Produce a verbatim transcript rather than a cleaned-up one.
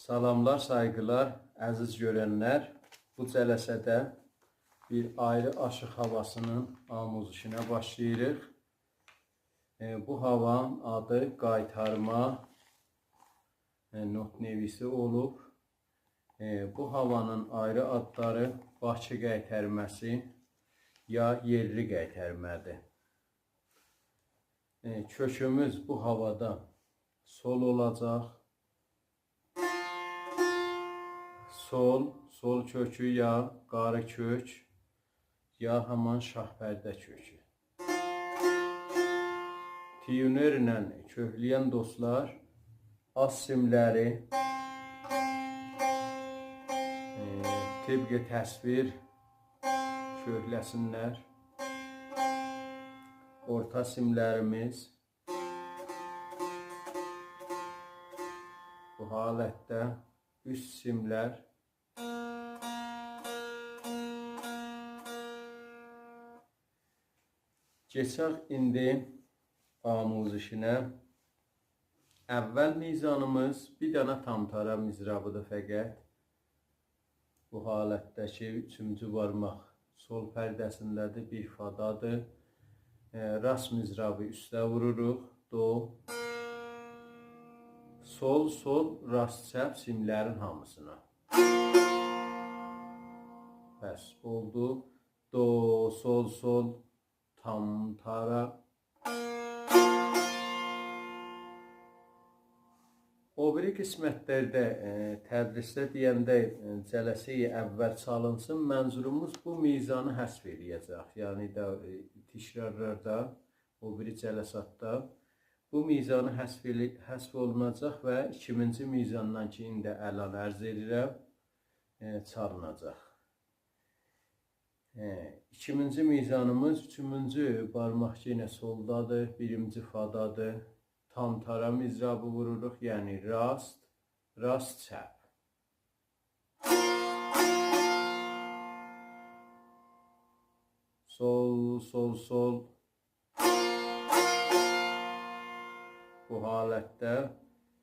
سلاملار، سایغیلار، عزیز گؤرنلر. بو جلسه‌ده بیر آیری آشیق هاواسینین آموزشینه باشلاییریق. ائ، بو هاوانین آدی قایتارما، ائ، نوت‌نویسی اولوب. ائ، بو هاوانین آیری آدلاری باکی قایتارماسی یا یئرلی قایتارمادیر. ائ، کؤکوموز بو هاوادا سل اولاجاق. سل، سل کؤکو یا قاری کؤک، یا همان شاه‌پرده کؤکو. تیونرله کؤکله‌ین دوستلار، آلت سیملری، ائ، طبق تصویر کؤکله‌سینلر. اورتا سیملریمیز بو حالتده، اوست سیملر. کئچک ایندی آموزشینه. اول میزانیمیز بیر دنه تام‌تارا مضرابی‌دیر فقط. بو حالتده کی، اوچونجو بارماق سل پرده‌سینده‌دیر، بیر فادادیر. ائ، راست مضرابی اوسته ووروروق. دو، سل، سل، راست، چپ سیملرین هامیسینا. پس اولدو. دو، سل، سل، تام‌تارا. او بیری قسمتلرده، ائ، تدریسده دئینده، ائ، جلسه‌ی اول چالینسین، منظوروموز بو میزانی حذف ائله‌یه‌جک. یعنی ده، ائ، تکرارلاردا، او بیری جلساتدا بو میزانی حذف ائله-، حذف اولوناجاق و ایکیمینجی میزاندان کی، ایندی الان عرض ائدیرم، ائ، چالیناجاق. هه، ایکیمینجی میزانیمیز، اوچونجو بارماق یئنه سلدادیر، بیرینجی فادادیر. تام‌تارا مضرابی ووروروق، یعنی راست، راست، چپ. سل، سل، سل. بو حالتده